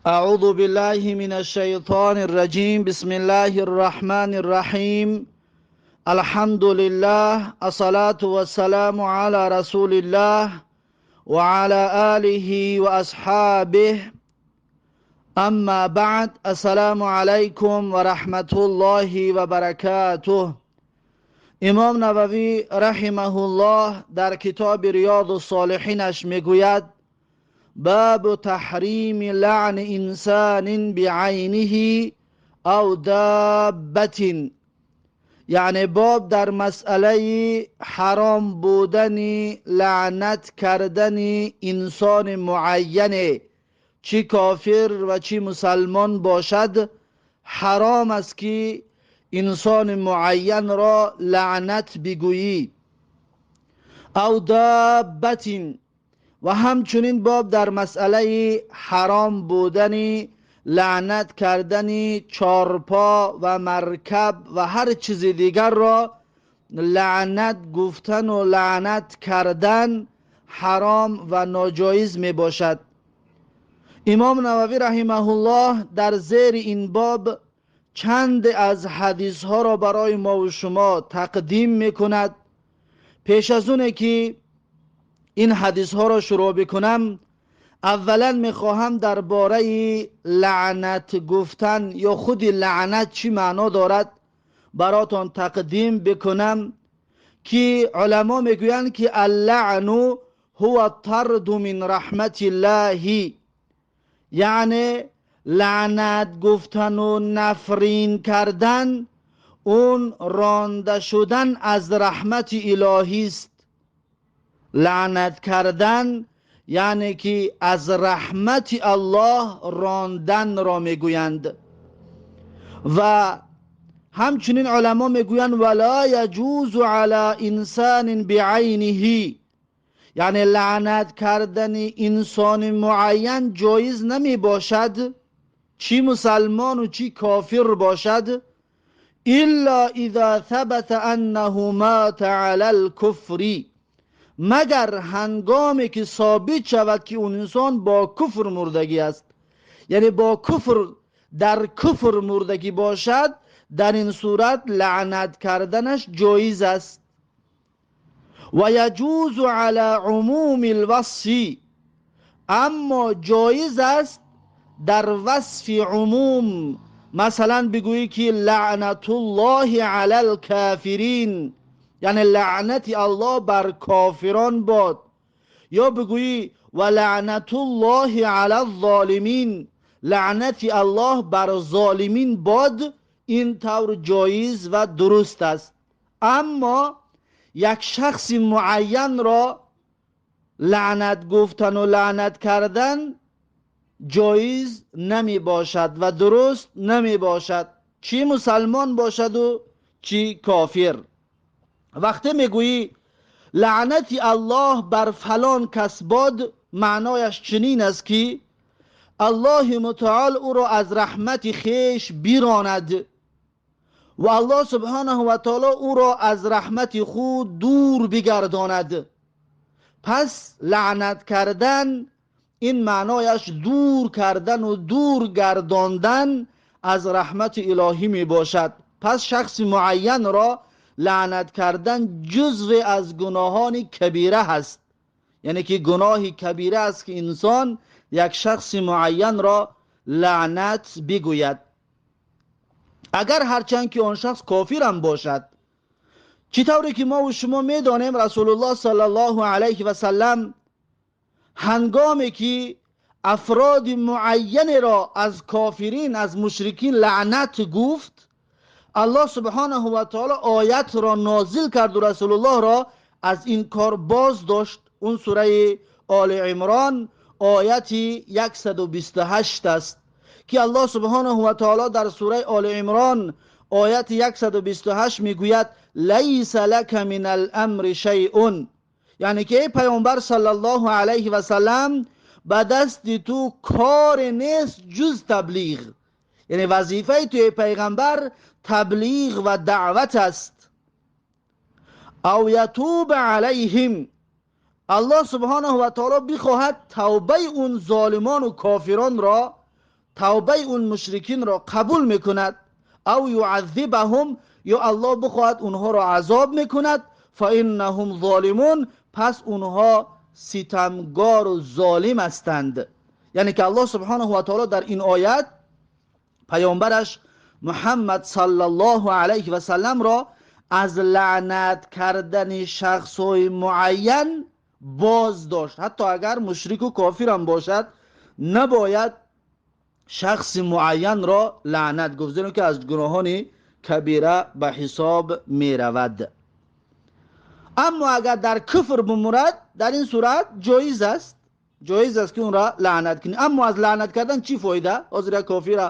أعوذ بالله من الشيطان الرجيم. بسم الله الرحمن الرحيم. الحمد لله، الصلاة والسلام على رسول الله وعلى آله وأصحابه. أما بعد، السلام عليكم ورحمة الله وبركاته. امام نووی رحمه الله در کتاب ریاض الصالحینش میگوید: باب تحریم لعن انسان بعینه او دابة. یعنی باب در مسئله حرام بودن لعنت کردن انسان معین، چی کافر و چی مسلمان باشد، حرام است که انسان معین را لعنت بگویی. او دابة، و همچنین باب در مسئله حرام بودن لعنت کردن چارپا و مرکب و هر چیز دیگر را لعنت گفتن و لعنت کردن حرام و ناجایز می باشد. امام نووی رحمه الله در زیر این باب چند از حدیث ها را برای ما و شما تقدیم می کند. پیش از اونه که این حدیث ها را شروع بکنم، اولا میخواهم درباره لعنت گفتن یا خود لعنت چی معنا دارد براتان تقدیم بکنم که علما میگویند که اللعن هو الطرد من رحمت الله، یعنی لعنت گفتن و نفرین کردن اون رانده شدن از رحمت الهی است. لعنت کردن یعنی که از رحمت الله راندن را میگویند. و همچنین علما میگویند ولا یجوز علی انسان بعینه، یعنی لعنت کردن انسان معین جایز نمی باشد، چی مسلمان و چی کافر باشد، الا اذا ثبت انه مات علی الکفر، مگر هنگامی که ثابت شود که اون انسان با کفر مردگی است، یعنی با کفر، در کفر مردگی باشد، در این صورت لعنت کردنش جایز است. و یجوز علی عموم الوصف، اما جایز است در وصف عموم، مثلا بگویی که لعنت الله علی الکافرین، یعنی لعنت الله بر کافران باد، یا بگویی و لعنت الله علی الظالمین، لعنت الله بر ظالمین باد، این طور جایز و درست است. اما یک شخص معین را لعنت گفتن و لعنت کردن جایز نمی باشد و درست نمی باشد، چی مسلمان باشد و چی کافر. وقتی میگویی لعنت الله بر فلان کس باد، معنایش چنین است که الله متعال او را از رحمت خیش بیراند و الله سبحانه و تعالی او را از رحمت خود دور بگرداند. پس لعنت کردن این معنایش دور کردن و دور گرداندن از رحمت الهی می باشد. پس شخص معین را لعنت کردن جزو از گناهان کبیره هست، یعنی که گناه کبیره است که انسان یک شخص معین را لعنت بگوید، اگر هرچند که آن شخص کافر هم باشد. چطوری که ما و شما میدانیم رسول الله صلی الله علیه و سلم هنگامی که افراد معین را از کافرین، از مشرکین لعنت گفت، الله سبحانه و تعالی آیت را نازل کرد و رسول الله را از این کار باز داشت. اون سوره آل عمران آیت 128 است که الله سبحانه و تعالی در سوره آل عمران آیت 128 میگوید: لیس لک من الامر شیء، یعنی که ای پیامبر صلی الله علیه و سلم به دست تو کار نیست جز تبلیغ، یعنی وظیفه تو ای پیغمبر تبلیغ و دعوت است. او یتوب علیهم، الله سبحانه و تعالی بخواهد توبه اون ظالمان و کافران را тавбаи он мушрикинро қабул мекунад, ав юаззибаҳум, ё Аллоҳ бихоҳад онҳоро азоб мекунад, фаиннаҳум золимун, пас онҳо ситамгору золим ҳастанд. Яъне ки Аллоҳ субҳонаҳу ва таоло дар ин оят паёмбараш Муҳаммад саллаллоҳу алайҳи васалламро аз лаънат кардани шахсҳои муайян боз дошт. Ҳатто агар мушрику кофирам бошад, набояд шахси муайянро лаънат гуфт, зеро ки аз гуноҳони кабира ба ҳисоб меравад. Аммо агар дар куфр бимурад, дар ин сурат ҷоиз аст, ҷоиз аст ки онро лаънат кунӣ. Аммо аз лаънат кардан чӣ фоида? Ҳозир як кофира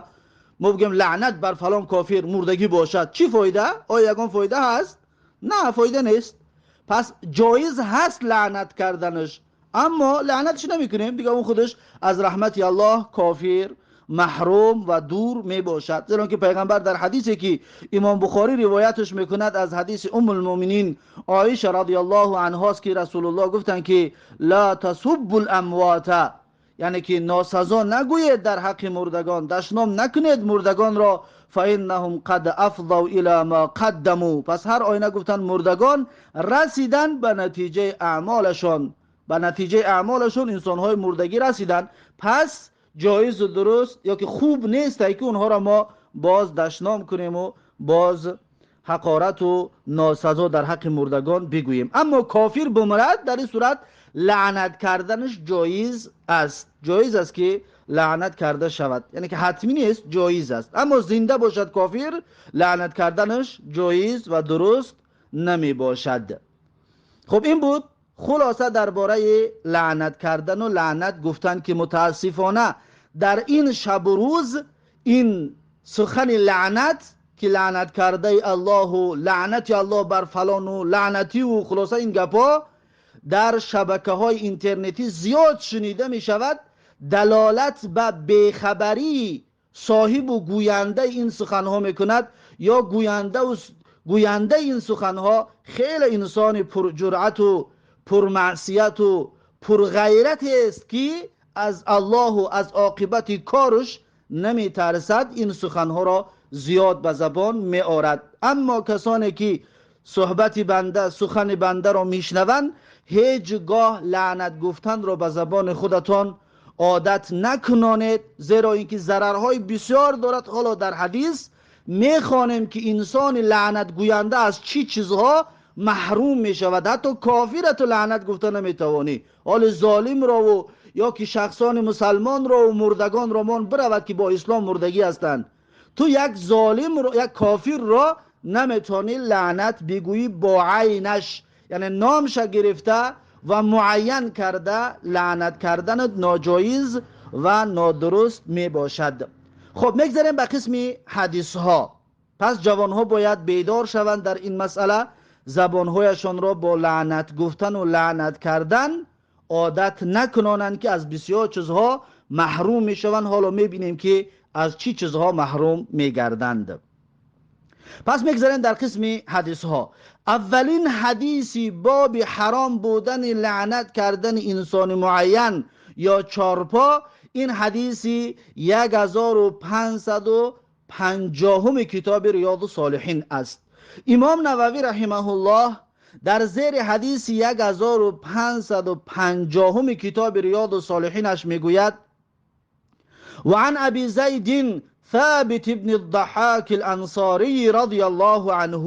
мо бигӯем лаънат бар фалон кофир мурдагӣ бошад, чӣ фоида? Оё ягон фоида ҳаст? На, фоида нест. Пас ҷоиз ҳаст лаънат карданаш, аммо лаънатш намекунем, дига он худаш аз раҳмати Аллоҳ кофир маҳрум ва дур мебошад. Зеро ки пайғамбар дар ҳадисе ки имом Бухорӣ ривоятш мекунад аз ҳадиси Уммулмӯминин Оиша радиаллоҳу анҳост, ки Расулуллоҳ гуфтанд ки ла тасуббу ламвота, яъне ки носазо нагӯед дар ҳаққи мурдагон, дашном накунед мурдагонро, фаиннаҳум қад афзав ила ма қаддаму. Пас ҳар оина гуфтанд мурдагон расиданд ба натиҷаи аъмолашон, ба натиҷаи аъмолашон инсонҳои мурдагӣ расиданд. Пас ҷоизу дуруст ё ки хуб нест, ки онҳоро мо боз дашном кунему боз ҳақорату носазо дар ҳаққи мурдагон бигӯем. Аммо кофир бимирад, дар ин сурат лаънат карданаш ҷоиз аст, ҷоиз аст ки лаънат карда шавад, яъне ки ҳатмӣ нест, ҷоиз аст. Аммо зинда бошад кофир, лаънат карданаш ҷоиз ва дуруст намебошад. Хуб, ин буд хулоса дар бораи лаънат кардану лаънат гуфтан, ки мутаассифона дар ин шабу рӯз ин сухани лаънат, ки лаънат кардаи Аллоҳу лаънати Аллоҳ бар фалону лаънативу хулоса ин гапҳо дар шабакаҳои интернетӣ зиёд шунида мешавад, далолат ба бехабарии соҳибу гӯяндаи ин суханҳо мекунад, ё гӯяндаи ин суханҳо хеле инсони пурҷуръату пурмаъсияту пурғайратест, ки аз Аллоҳу аз оқибати корш наметарсад, ин суханҳоро зиёд ба забон меорад. Аммо касоне ки суҳбати банда, сухани бандаро мешнаванд, ҳеҷ гоҳ лаънат гуфтанро ба забони худатон одат накунонед, зеро ин ки зарарҳои бисёр дорад. Ҳоло дар ҳадис мехонем ки инсони лаънатгӯянда аз чӣ чизҳо маҳрум мешавад. Ҳатто кофирату лаънат гуфта наметавонӣ, ҳоли золимрову ё ки шахсони мусалмонро мурдагонро мон биравад, ки бо ислом мурдагӣ ҳастанд. Ту як золимро, як кофирро наметавонӣ лаънат бигӯӣ бо айнаш, яъне номша гирифта ва муайян карда лаънат карданат ноҷоиз ва нодуруст мебошад. Хуб, мегзарем ба қисми ҳадисҳо. Пас ҷавонҳо бояд бедор шаванд дар ин масъала, забонҳояшонро бо лаънат гуфтану лаънат кардан одат накунонанд, ки аз бисёр чизҳо маҳрум мешаванд. Ҳоло мебинем, ки аз чӣ чизҳо маҳрум мегарданд. Пас мегзарем дар қисми ҳадисҳо. Аввалин ҳадиси боби ҳаром будани лаънат кардани инсони муайян ё чорпо, ин ҳадиси 1550-уми китоби Риёду Солиҳин аст. Имом Нававӣ раҳимаҳуллоҳ дар зери ҳадиси 1550-уми китоби Риёду Солиҳинаш мегӯяд: وعن أبي زيد ثابت بن الضحاك الأنصاري رضي الله عنه،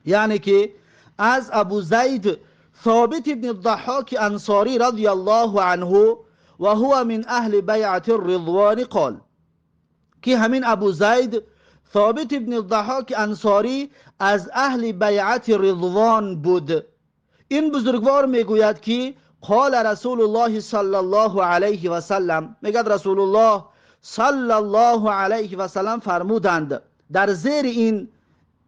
یعنی که از ابو زید ثابت بن الضحاك انصاری رضی الله عنه و هو من اهل بیعة الرضوان قال، که همین ابو زید ثابت بن الضحاک انصاری از اهل بیعت رضوان بود، این بزرگوار میگوید که قال رسول الله صلی الله علیه و سلم، میگد رسول الله صلی الله علیه و سلم فرمودند. در زیر این،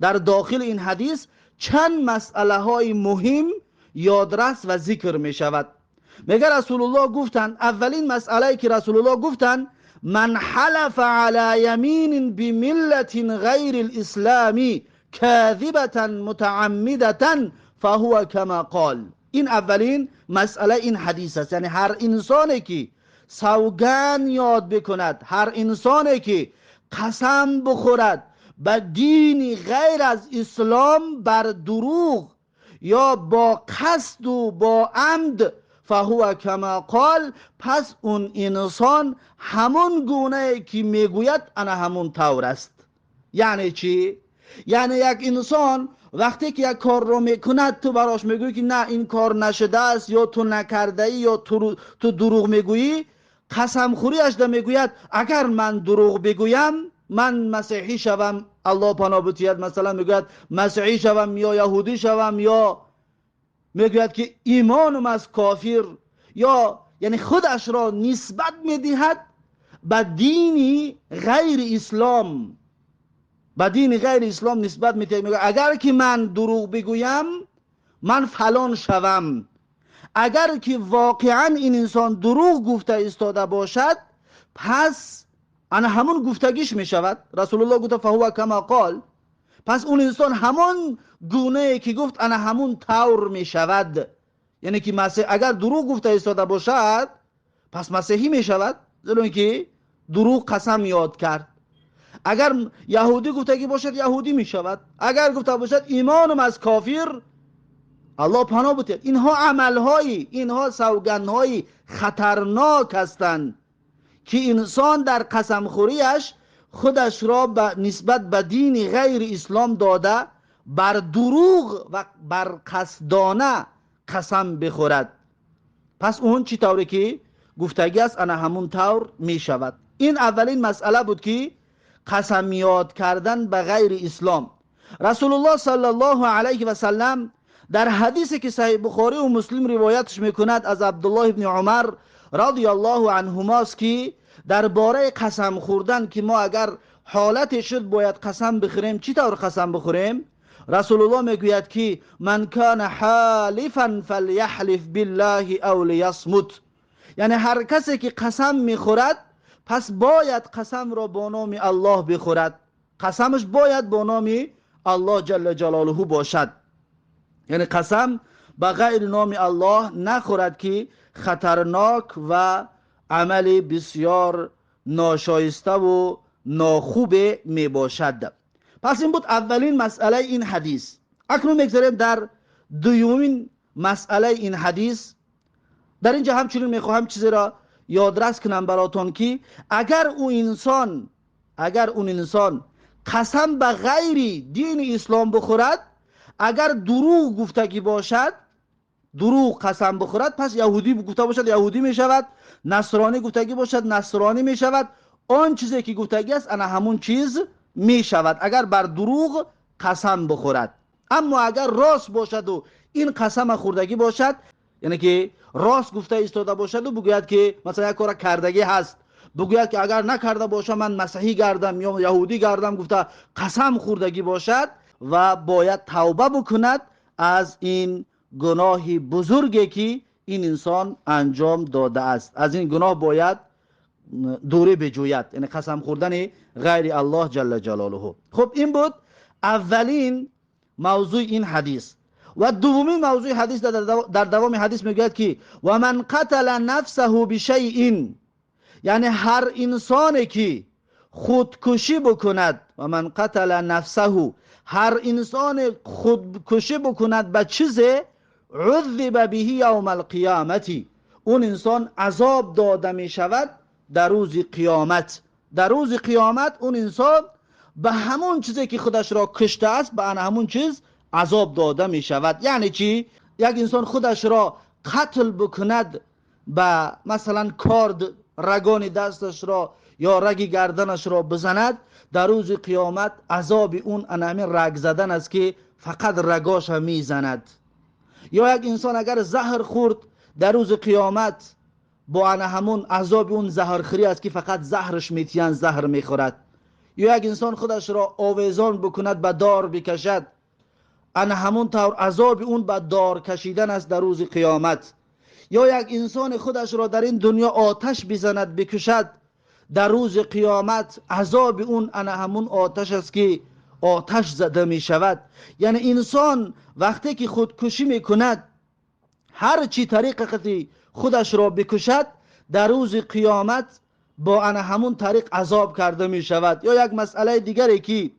در داخل این حدیث چند مسئله های مهم یادرس و ذکر می شود. میگه رسول الله گفتند، اولین مسئله که رسول الله گفتند: من حلف على یمین بملة غیر الاسلام کاذبة متعمدة فهو کما قال. این اولین مسئله این حدیث است، یعنی هر انسانی که سوگند یاد بکند، هر انسانی که قسم بخورد به دین غیر از اسلام بر دروغ یا با قصد و با عمد، فهو کما قال، پس اون انسان همون گونه که میگوید انا همون طور است. یعنی چی؟ یعنی یک انسان وقتی که یک کار رو میکند، تو براش میگویی که نه این کار نشده است، یا تو نکرده ای، یا تو دروغ میگویی، قسم خوریش ده میگوید اگر من دروغ بگویم من مسیحی شوم، الله پناه بتید، مثلا میگوید مسیحی شوم یا یهودی شوم، یا میگوید که ایمانم از کافر، یا یعنی خودش را نسبت میدهد به دینی غیر اسلام، به دین غیر اسلام نسبت میدهد. میگه اگر که من دروغ بگویم من فلان شوم. اگر که واقعا این انسان دروغ گفته ایستاده باشد، پس انا همون گفتگیش میشود. رسول الله گفته فهو کما قال، پس اون انسان همون گونه که گفت انا همون طور میشود. یعنی که مسیح اگر دروغ گفته ایستاده باشد پس مسیحی میشود، زیرا که دروغ قسم یاد کرد. اگر یهودی گفتگی باشد یهودی میشود، اگر گفته باشد ایمانم از کافر، الله پناه بده. اینها عملهایی، اینها سوگندهای خطرناک هستند که انسان در قسم خوریش خودش را به نسبت به دین غیر اسلام داده، بر دروغ و بر قصدانه قسم بخورد. پس اون چی طوری که گفتگی است انا همون طور می شود. این اولین مسئله بود که قسم یاد کردن به غیر اسلام. رسول الله صلی الله علیه و سلم در حدیثی که صحیح بخاری و مسلم روایتش میکند از عبدالله ابن عمر رضی الله عنهما است که درباره قسم خوردن که ما اگر حالت شد باید قسم بخوریم، چی طور قسم بخوریم؟ رسول الله میگوید که من کان حالفا فلیحلف بالله او لیصمت، یعنی هر کسی که قسم میخورد پس باید قسم را با نام الله بخورد، قسمش باید با نام الله جل جلاله باشد، یعنی قسم به غیر نام الله نخورد که خطرناک و عمل بسیار ناشایسته و ناخوب می باشد. پس این بود اولین مسئله این حدیث. اکنون میگذاریم در دومین مسئله این حدیث. در اینجا همچنین میخواهم چیزی را یادرس کنم براتون که اگر اون انسان قسم به غیر دین اسلام بخورد، اگر دروغ گفتگی باشد، دروغ قسم بخورد، پس یهودی گفته باشد یهودی می شود، نصرانی گفتگی باشد نصرانی می شود، آن چیزی که گفتگی است انا همون چیز می شود اگر بر دروغ قسم بخورد. اما اگر راست باشد و این قسم خوردگی باشد، یعنی که راست گفته ایستاده باشد و بگوید که مثلا یک کار کردگی هست، بگوید که اگر نکرده باشم من مسیحی گردم یا یهودی گردم، گفته قسم خوردگی باشد و باید توبه بکند از این گناه بزرگی که این انسان انجام داده است. از این گناه باید دوری بجوید، یعنی قسم خوردن غیر الله جل جلاله. خب این بود اولین موضوع این حدیث. و دومین موضوع حدیث در دوام حدیث میگوید که و من قتل نفسه بشیء، یعنی هر انسانی که خودکشی بکند، و من قتل نفسه، هر انسان خودکشی بکند به چیز، عذب به یوم القیامت، اون انسان عذاب داده می شود در روز قیامت. در روز قیامت اون انسان به همون چیزی که خودش را کشته است، به همون چیز عذاب داده می شود. یعنی چی؟ یک انسان خودش را قتل بکند به مثلا کارد رگان دستش را یا رگ گردنش را بزند، در روز قیامت عذاب اون همین رگ زدن است که فقط رگاش میزند. یا یک انسان اگر زهر خورد، در روز قیامت با همون عذاب اون زهرخوری است که فقط زهرش میتین، زهر میخورد. یا یک انسان خودش را آویزان بکند، به دار بکشد، همون طور عذاب اون به دار کشیدن است در روز قیامت. یا یک انسان خودش را در این دنیا آتش بزند، بکشد، در روز قیامت عذاب اون همون آتش است که آتش زده می شود. یعنی انسان وقتی که خودکشی می کند، هر چی طریق خودش را بکشد، در روز قیامت با انا همون طریق عذاب کرده می شود. یا یک مسئله دیگری که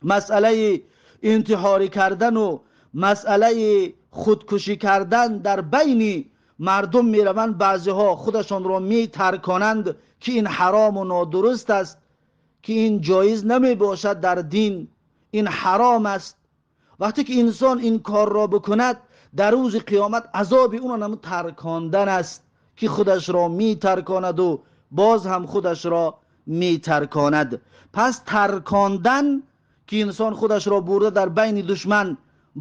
مسئله انتحاری کردن و مسئله خودکشی کردن در بین مردم می روند، بعضی ها خودشان را می ترکانند که این حرام و نادرست است، که این جایز نمی باشد در دین، این حرام است. وقتی که انسان این کار را بکند در روز قیامت عذاب اون هم ترکاندن است که خودش را می ترکاند و باز هم خودش را می ترکاند. پس ترکاندن که انسان خودش را برده در بین دشمن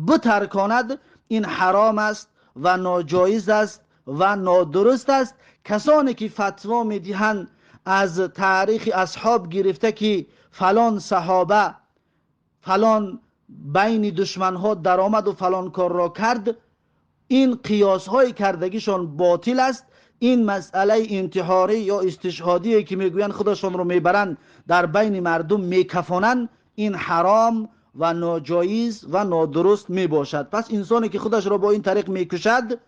بترکاند، این حرام است و ناجایز است و نادرست است. کسانی که فتوا میدهند از تاریخ اصحاب گرفته که فلان صحابه فلان بین دشمنها درآمد و فلان کار را کرد، این قیاس های کردگیشان باطل است. این مسئله انتحاری یا استشهادی که میگویند خودشان رو میبرند در بین مردم میکفانند، این حرام و ناجایز و نادرست میباشد. پس انسانی که خودش را با این طریق میکشد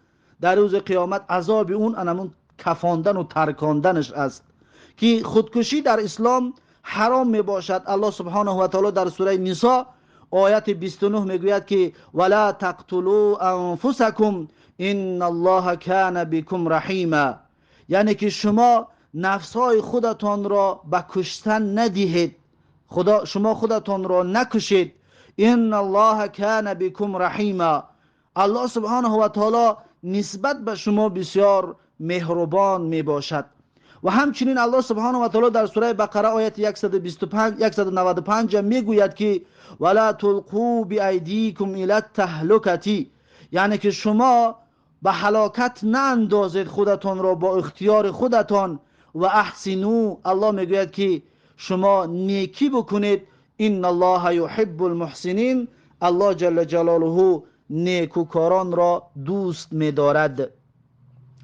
در روز قیامت عذاب اون انمون کفاندن و ترکاندنش است که خودکشی در اسلام حرام میباشد. الله سبحانه و تعالی در سوره نساء آیت 29 میگوید که ولا تقتلوا انفسکم ان الله کان بكم رحیما، یعنی که شما نفسهای خودتان را به کشتن ندهید، خدا شما خودتان را نکشید. ان الله کان بكم رحیما، الله سبحانه و تعالی نسبت به شما بسیار مهربان میباشد. و همچنین الله سبحانه و تعالی در سوره بقره آیت 125 195 میگوید که ولا تلقوا بایدیکم الی التهلکه، یعنی که شما به هلاکت ناندازید خودتان را با اختیار خودتان. و احسنوا، الله میگوید که شما نیکی بکنید. ان الله یحب المحسنین، الله جل جلاله نیکوکاران را دوست می‌دارد.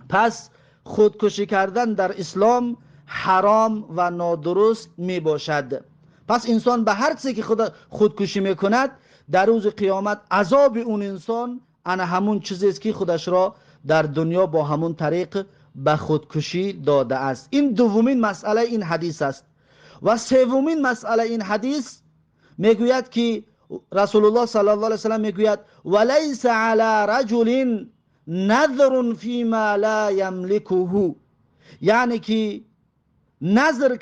پس خودکشی کردن در اسلام حرام و نادرست می باشد. پس انسان به هر چیزی که خودکشی میکند در روز قیامت عذاب اون انسان انا همون چیزی است که خودش را در دنیا با همون طریق به خودکشی داده است. این دومین مسئله این حدیث است. و سومین مسئله این حدیث میگوید که رسول الله صلی الله علیه و سلم میگوید ولیس علی رجل نذر فیما لا یملکه، یعنی که نذر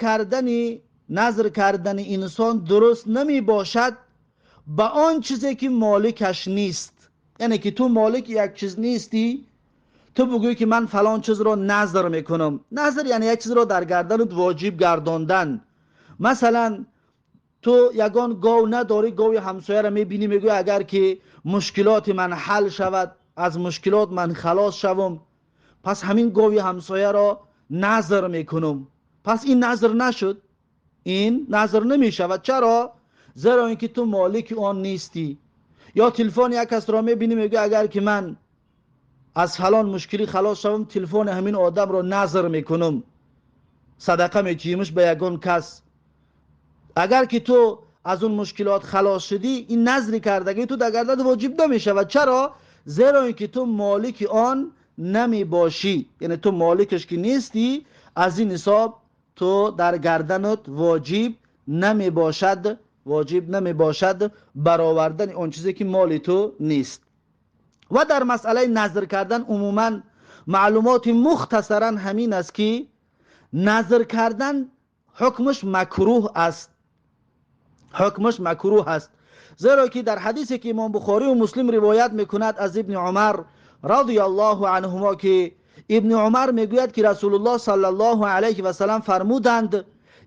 کردن انسان درست نمی باشد به آن چیزی که مالکش نیست. یعنی که تو مالک یک چیز نیستی، تو بگویی که من فلان چیز را نذر میکنم. نذر یعنی یک چیز را در گردنت واجب گرداندن. مثلا تو یگان گاو نداری، گاوی همسایه را میبینی، میگوی اگر که مشکلات من حل شود، از مشکلات من خلاص شوم، پس همین گاوی همسایه را نذر میکنم. پس این نذر نشد، این نذر نمیشود. چرا؟ زیرا اینکه تو مالک آن نیستی. یا تلفن یک کس را میبینی، میگه اگر که من از فلان مشکلی خلاص شوم، تلفن همین آدم را نذر میکنم، صدقه میتیمش به یگان کس. اگر که تو از اون مشکلات خلاص شدی، این نذری کردگی تو در گردن واجب نمیشود. چرا؟ زیرا اینکه تو مالک آن نمی باشی، یعنی تو مالکش که نیستی، از این حساب تو در گردنت واجب نمی باشد، واجب نمی باشد برآوردن آن چیزی که مال تو نیست. و در مسئله نذر کردن عموما معلومات مختصرا همین است که نذر کردن حکمش مکروه است، حکمش مکروه است. زیرا که در حدیثی که امام بخاری و مسلم روایت میکند از ابن عمر رضی الله عنهما که ابن عمر میگوید که رسول الله صلی الله علیه و سلم فرمودند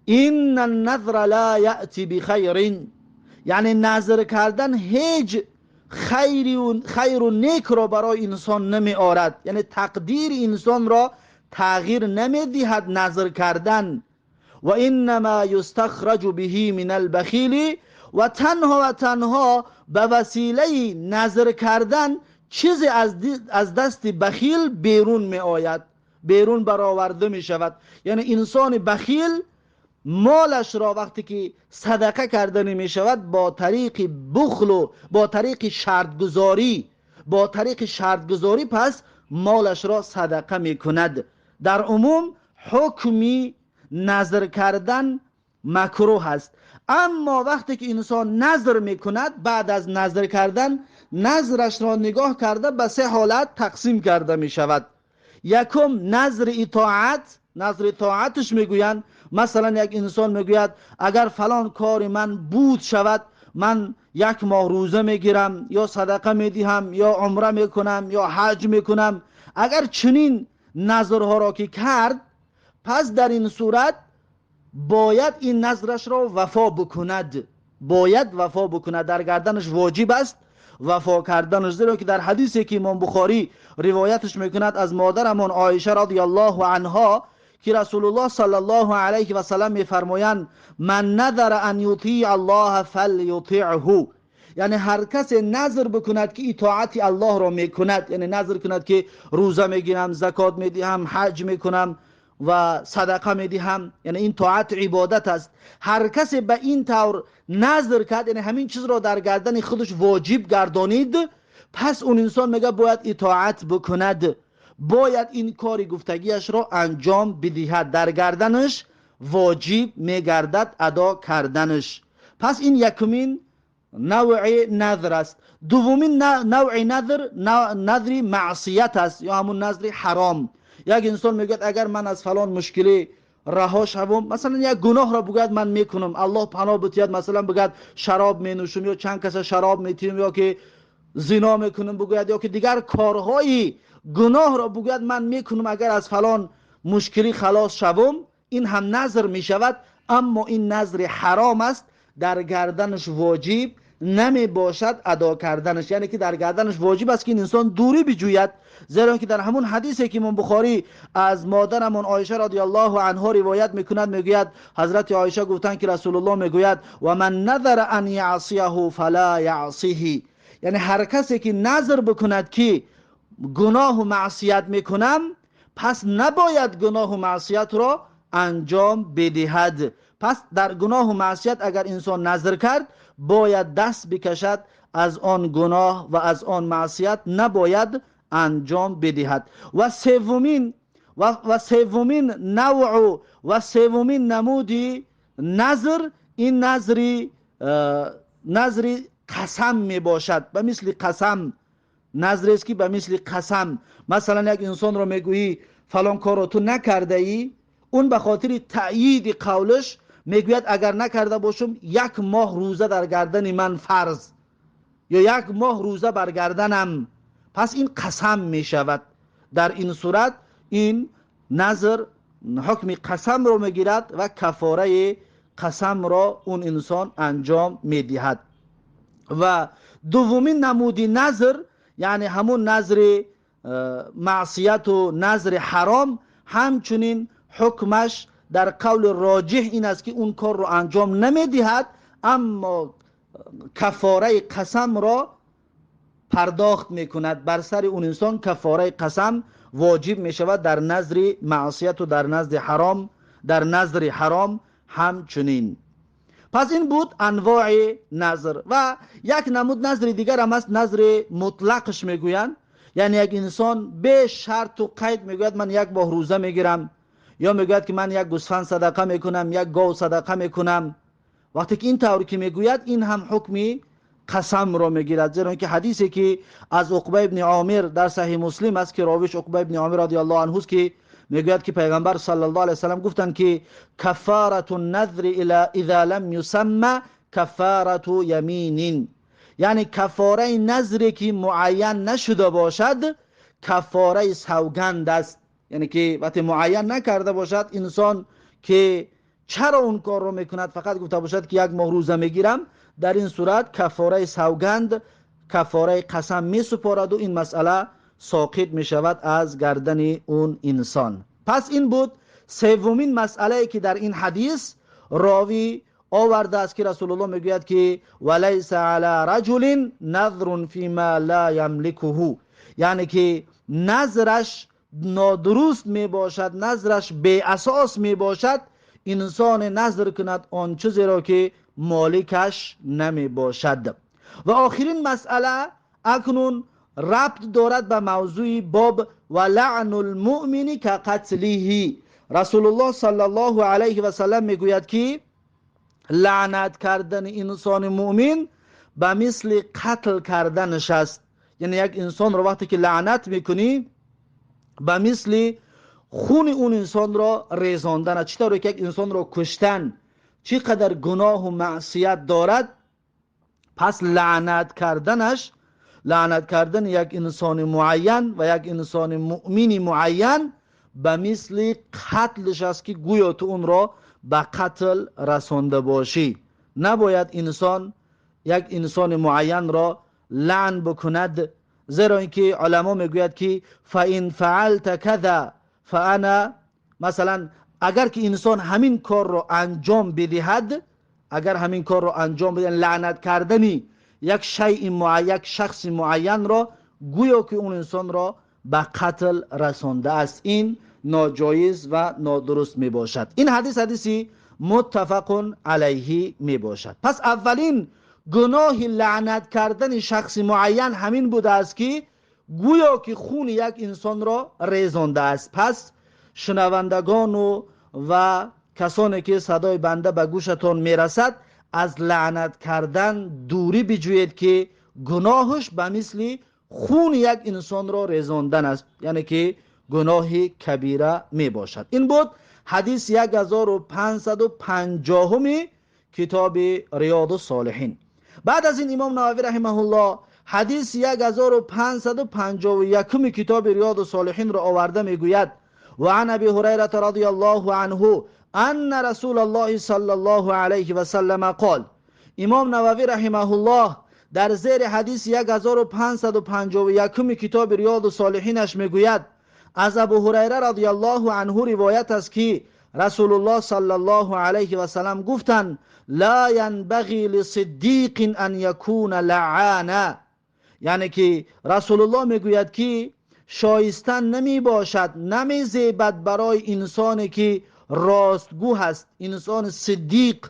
ان النذر لا یأتی بخیر، یعنی نذر کردن هیچ خیر و نیک را برای انسان نمی آرد، یعنی تقدیر انسان را تغییر نمی دهد نذر کردن. و انما یستخرج به من البخیل، و تنها و تنها به وسیله نذر کردن چیزی از دست بخیل بیرون می آید، بیرون برآورده می شود. یعنی انسان بخیل مالش را وقتی که صدقه کرده می شود با طریق بخل و با طریق شرطگذاری، با طریق شرطگذاری پس مالش را صدقه می کند. Дар умум ҳукми назр кардан макрӯҳ аст. Аммо вақте ки инсон назр мекунад, баъд аз назр кардан назрашро нигоҳ карда ба се ҳолат тақсим карда мешавад. Якум назри итоат, назри тоаташ мегӯянд. Масалан як инсон мегӯяд агар фалон кори ман буд шавад, ман як моҳ рӯза мегирам ё садақа медиҳам ё умра мекунам ё ҳаҷ мекунам. Агар чунин назрҳоро ки кард, пас дар ин сурат бояд ин назрашро вафо бикунад. Бояд вафо бикунад, дар гарданаш воҷиб аст вафо карданаш. Зеро ки дар ҳадисе ки имом Бухорӣ ривояташ мекунад аз модарамон Оиша радиаллоҳу анҳо ки Расулуллоҳ саллаллоҳу алайҳи васаллам мефармоянд: ман назара ан ютиъ аллоҳа фалютиъҳу. Яъне ҳар касе назр бикунад ки итоати Аллоҳро мекунад, яъне назр кунад ки рӯза мегирам, закот медиҳам, ҳаҷ мекунам ва садақа медиҳам, яъне ин тоат ибодат аст. Ҳар касе ба ин тавр назр кард, яъне ҳамин чизро дар гардани худаш воҷиб гардонид, пас он инсон мегӯяд бояд итоат бикунад, бояд ин кори гуфтагиашро анҷом бидиҳад, дар гарданаш воҷиб мегардад адо карданаш. Пас ин якумин навъи назр аст. Дуввумин навъи назр назри маъсият аст ё ҳамун назри ҳаром. Як инсон мегӯяд агар ман аз фалон мушкилӣ раҳо шавам, масалан як гуноҳро бигӯяд ман мекунам, Аллоҳ паноҳ битиҳад, масалан бигӯяд шароб менӯшам ё чанд каса шароб метиҳам ё ки зино мекунам бигӯяд ё ки дигар корҳои гуноҳро бигӯяд ман мекунам агар аз фалон мушкилӣ халос шавам, ин ҳам назр мешавад, аммо ин назри ҳаром аст, дар гарданаш воҷиб намебошад адо карданаш. Яъне ки дар гарданаш воҷиб аст ки ин инсон дурӣ биҷӯяд. Зеро ки дар ҳамун ҳадисе ки имом Бухорӣ аз модарамон Оиша радиаллоҳу анҳо ривоят мекунад, мегӯяд ҳазрати Оиша гуфтанд ки Расулуллоҳ мегӯяд: ва ман назара ан яъсияҳу фала яъсиҳи. Яъне ҳар касе ки назр бикунад ки гуноҳу маъсият мекунам, пас набояд гуноҳу маъсиятро анҷом бидиҳад. Пас дар гуноҳу маъсият агар инсон назр кард, бояд даст бикашад аз он гуноҳ ва аз он маъсият набояд анҷом бидиҳад. Ва севумин навъу ва севумин намуди назр ин назри қасам мебошад. Ба мисли қасам назрест ки ба мисли қасам. Масалан як инсонро мегӯӣ фалон корро ту накардаӣ, он ба хотири таъйиди қавлаш мегӯяд агар накарда бошам як моҳ рӯза дар гардани ман фарз ё як моҳ рӯза бар гарданам. Пас ин қасам мешавад. Дар ин сурат ин назр ҳукми қасамро мегирад ва кафораи қасамро он инсон анҷом медиҳад. Ва дуввумин намуди назр, яъне ҳамун назри маъсияту назри ҳаром, ҳамчунин ҳукмаш дар қавли роҷиҳ ин аст ки он корро анҷом намедиҳад, аммо кафораи қасамро пардохт мекунад. Бар сари он инсон кафораи қасам воҷиб мешавад дар назри маъсияту дар назди ҳаром, дар назри ҳаром ҳамчунин. Пас ин буд анвои назр. Ва як намуд назри дигар ҳам аст, назри мутлақш мегӯянд. Яъне як инсон бе шарту қайд мегӯяд ман як моҳ рӯза мегирам, ё мегӯяд ки ман як гӯсфанд садақа мекунам, як гов садақа мекунам. Вақте ки ин тавр ки мегӯяд, ин ҳам ҳукми қасамро мегирад. Зеро ки ҳадисе ки аз Уқба ибни Омир дар Саҳиҳ Муслим аст ки ровиш Уқба ибни Омир радиаллоҳу анҳу аст ки мегӯяд ки пайғамбар саллаллоҳу алайҳи васаллам гуфтанд ки каффарату назри иза лам юсамма каффарату яминин. Яъне каффораи назре ки муайян нашуда бошад, каффораи савганд аст. Яъне ки вақте муайян накарда бошад инсон ки чаро он корро мекунад, фақат гуфта бошад ки як моҳ рӯза мегирам, дар ин сурат каффораи савганд, каффораи қасам месупораду ин масъала соқит мешавад аз гардани он инсон. Пас ин буд севумин масъалае ки дар ин ҳадис ровӣ овардааст ки Расулуллоҳ мегӯяд ки валайса ала раҷулин назрун фима ла ямликуҳу. Яъне ки назраш нодуруст мебошад, назраш беасос мебошад, инсон назр кунад он чизеро ки моликаш намебошад. Ва охирин масъала акнун ربط دارد به موضوع باب و لعن المؤمن كقتله. رسول الله صلی الله علیه و سلم میگوید که لعنت کردن انسان مؤمن به مثل قتل کردنش است. یعنی یک انسان را وقتی که لعنت میکنی به مثل خون اون انسان را ریزاندن. چطور که یک انسان را کشتن چقدر گناه و معصیت دارد، پس لعنت کردنش، لعنت کردن یک انسان معین و یک انسان مؤمن معین به مثل قتلش است که گویا تو اون را به قتل رسانده باشی. نباید انسان یک انسان معین را لعن بکند، زیرا اینکه علما میگوید که فان فعلت کذا فانا، مثلا اگر که انسان همین کار را انجام بدهد، اگر همین کار را انجام بدهد، لعنت کردنی یک شیء معین، یک شخص معین را، گویا که اون انسان را به قتل رسانده است. این ناجایز و نادرست می باشد. این حدیث حدیثی متفق علیه می باشد. پس اولین گناه لعنت کردن شخص معین همین بوده است که گویا که خون یک انسان را ریزانده است. پس شنوندگان و کسانی که صدای بنده به گوشتان میرسد، از لعنت کردن دوری بجویید که گناهش به مثل خون یک انسان را ریزاندن است، یعنی که گناه کبیره می باشد. این بود حدیث 1550 کتاب ریاض الصالحین. بعد از این امام نووی رحمه الله حدیث 1551 کتاب ریاض الصالحین را آورده میگوید: و عن ابی هریره رضی الله عنه ان رسول الله صلی الله علیه و سلم قال. امام نووی رحمه الله در زیر حدیث 1551 کتاب ریاض الصالحینش میگوید: از ابو هریره رضی الله عنه روایت است که رسول الله صلی الله علیه و سلم گفتند: لا ينبغي لصدیق ان یکون لعانا. یعنی که رسول الله میگوید که شایسته نمی باشد، نمی زیبد برای انسانی که راستگو هست، انسان صدیق،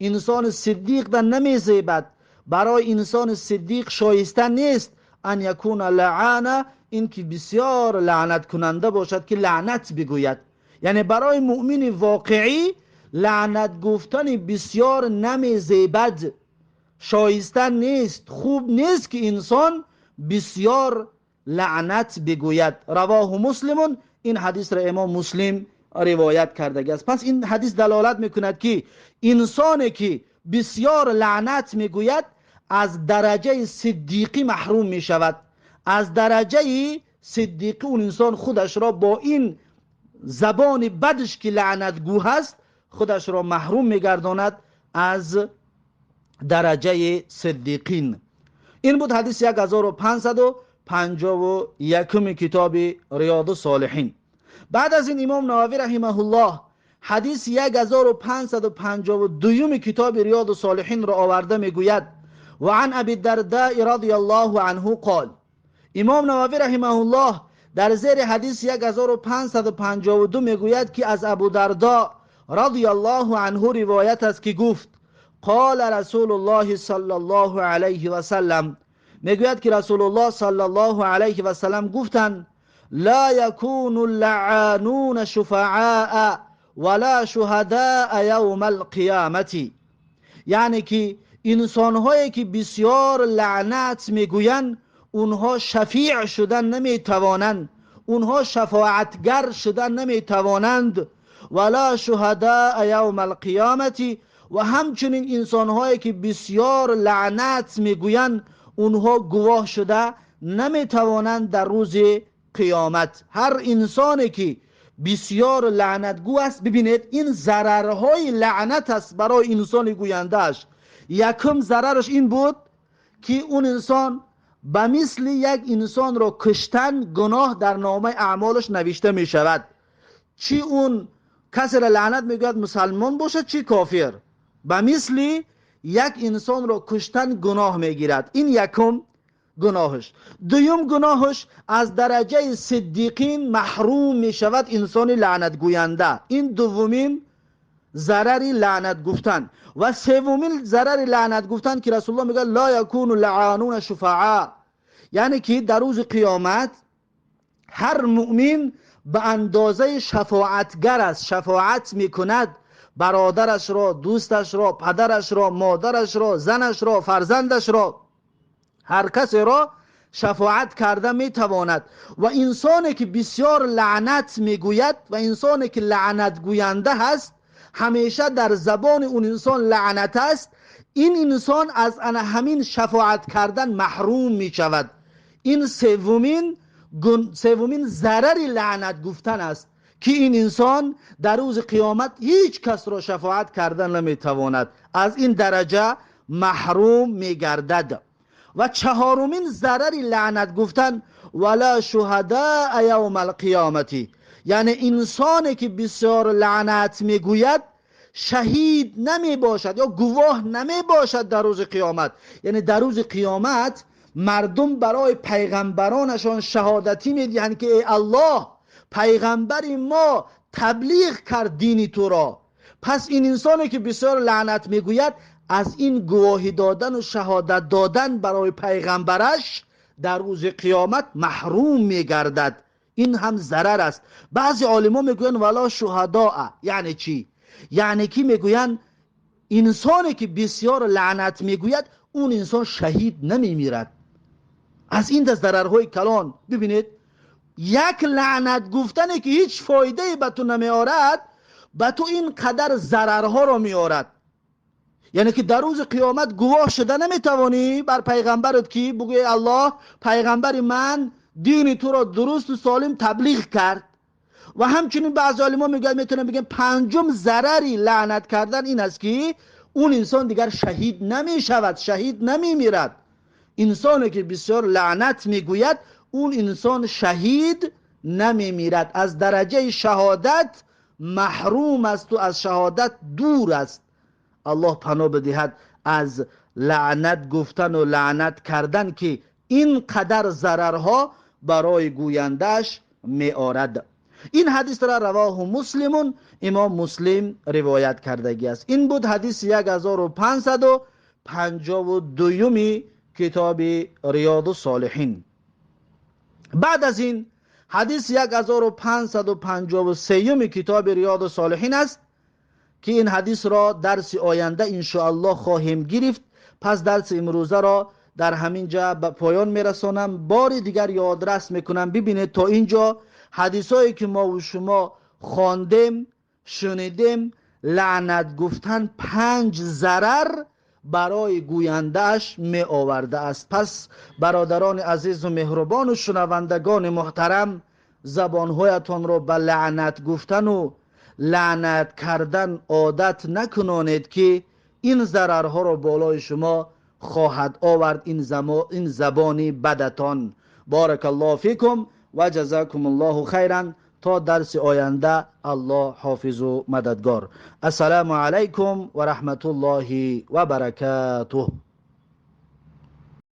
انسان صدیق در نمی زیبد، برای انسان صدیق شایسته نیست ان یکون لعانا، این که بسیار لعنت کننده باشد که لعنت بگوید. یعنی برای مؤمن واقعی لعنت گفتن بسیار نمی زیبد، شایسته نیست، خوب نیست که انسان بسیار لعنت بگوید. رواه مسلم. این حدیث را امام مسلم روایت کرده است. پس این حدیث دلالت میکند که انسانی که بسیار لعنت میگوید از درجه صدیقی محروم میشود. از درجه صدیقی اون انسان خودش را با این زبان بدش که لعنتگو هست خودش را محروم میگرداند از درجه صدیقین. این بود حدیث 1551 کتاب ریاض الصالحین. بعد از این امام نووی رحمه الله حدیث 1552 کتاب ریاض الصالحین را آورده میگوید: و عن ابی الدرداء رضی الله عنه قال. امام نووی رحمه الله در زیر حدیث 1552 میگوید که از ابو درداء رضی الله عنه روایت است که گفت: قال رسول الله صلی الله علیه و سلم. میگوید که رسول الله صلی الله علیه و سلم گفتند: لا يكون اللعانون شفعاء ولا شهداء یوم القیامة. یعنی که انسانهایی که بسیار لعنت میگویند اونها شفیع شدن نمیتوانند، اونها شفاعتگر شدن نمیتوانند. ولا شهداء یوم القیامة. و همچنین انسانهایی که بسیار لعنت میگویند اونها گواه شده نمیتوانند در روز قیامت. هر انسانی که بسیار لعنتگو است، ببینید این ضررهای لعنت است برای انسان گویندهش. یکم ضررش این بود که اون انسان به مثل یک انسان را کشتن گناه در نامه اعمالش نوشته می شود. چی اون کسی را لعنت میگوید مسلمان باشد چی کافر، به مثل یک انسان را کشتن گناه میگیرد. این یکم گناهش. دوم گناهش از درجه صدیقین محروم می شود انسان لعنت گوینده. این دومین ضرر لعنت گفتن. و سومین ضرر لعنت گفتن که رسول الله میگه لا یکون لعانون شفعاء، Яъне ки дар рӯзи қиёмат ҳар муъмин ба андозаи шафоатгар аст, шафоат мекунад бародарашро, дӯсташро, падарашро, модарашро, занашро, фарзандашро, ҳар касеро шафоат карда метавонад. Ва инсоне ки бисёр лаънат мегӯяд ва инсоне ки лаънатгӯянда ҳаст, ҳамеша дар забони он инсон лаънат аст, ин инсон аз ана ҳамин шафоат кардан маҳрум мешавад. Ин севумин зарари лаънат гуфтан аст, ки ин инсон дар рӯзи қиёмат ҳеҷ касро шафоат кардан наметавонад, аз ин дараҷа маҳрум мегардад. Ва чаҳорумин зарари лаънат гуфтан, вала шуҳадаа явма алқиёмати, яъне инсоне ки бисёр лаънат мегӯяд шаҳид намебошад ё гувоҳ намебошад дар рӯзи қиёмат. Яъне дар рӯзи қиёмат мардум барои пайғамбаронашон шаҳодатӣ медиҳанд, ки эй Аллоҳ, пайғамбари мо таблиғ кард дини туро. Пас ин инсоне ки бисёр лаънат мегӯяд, аз ин гувоҳӣ додан ва шаҳодат додан барои пайғамбараш дар рӯзи қиёмат маҳрум мегардад. Ин ҳам зарар аст. Баъзе олимо мегӯянд вало шуҳадоа, яъне чӣ? Яъне ки мегӯянд инсоне ки бисёр лаънат мегӯяд, он инсон шаҳид намемирад. Аз ин даст зарарҳои калон. Бибинед, як лаънат гуфтане ки ҳеҷ фоидае ба ту намеорад, ба ту ин қадар зарарҳоро меорад. Яъне ки дар рӯзи қиёмат гувоҳ шуда наметавонӣ бар пайғамбарат, ки бугӯи Аллоҳ, пайғамбари ман дини туро дурусту солим таблиғ кард. Ва ҳамчунин баъзе олимо мегӯянд, метавонам бигӯям, панҷум зарари лаънат кардан ин аст, ки он инсон дигар шаҳид намешавад, шаҳид намемирад. Инсоне ки бисёр лаънат мегӯяд, он инсон шаҳид намемирад, аз дараҷаи шаҳодат маҳрум асту аз шаҳодат дур аст. Аллоҳ паноҳ бидиҳад аз лаънат гуфтану лаънат кардан, ки ин қадар зарарҳо барои гӯяндааш меорад. Ин ҳадисро равоҳу Муслимун, имом Муслим ривоят кардагӣ аст. Ин буд ҳадиси 1552-юми китоби Риёду Солиҳин. Баъд аз ин ҳадис 1553-юми китоби Риёду Солиҳин аст, ки ин ҳадисро дарси оянда иншоаллоҳ хоҳем гирифт. Пас дарси имрӯзаро дар ҳамин ҷа ба поён мерасонам. Бори дигар ёдрас мекунам, бибинед, то ин ҷо ҳадисое ки мову шумо хондем, шунидем, лаънат гуфтан панҷ зарар барои гӯяндааш меовардааст. Пас бародарони азизу меҳрубону шунавандагони муҳтарам, забонҳоятонро ба лаънат гуфтану лаънат кардан одат накунонед, ки ин зарарҳоро болои шумо хоҳад овард ин забони бадатон. Барака Аллоҳу фикум ва ҷазакум Аллоҳу хайран. То дарси оянда Аллоҳ ҳофизу мададгор. Ассалому алайкум ва раҳматуллоҳи ва баракатуҳ.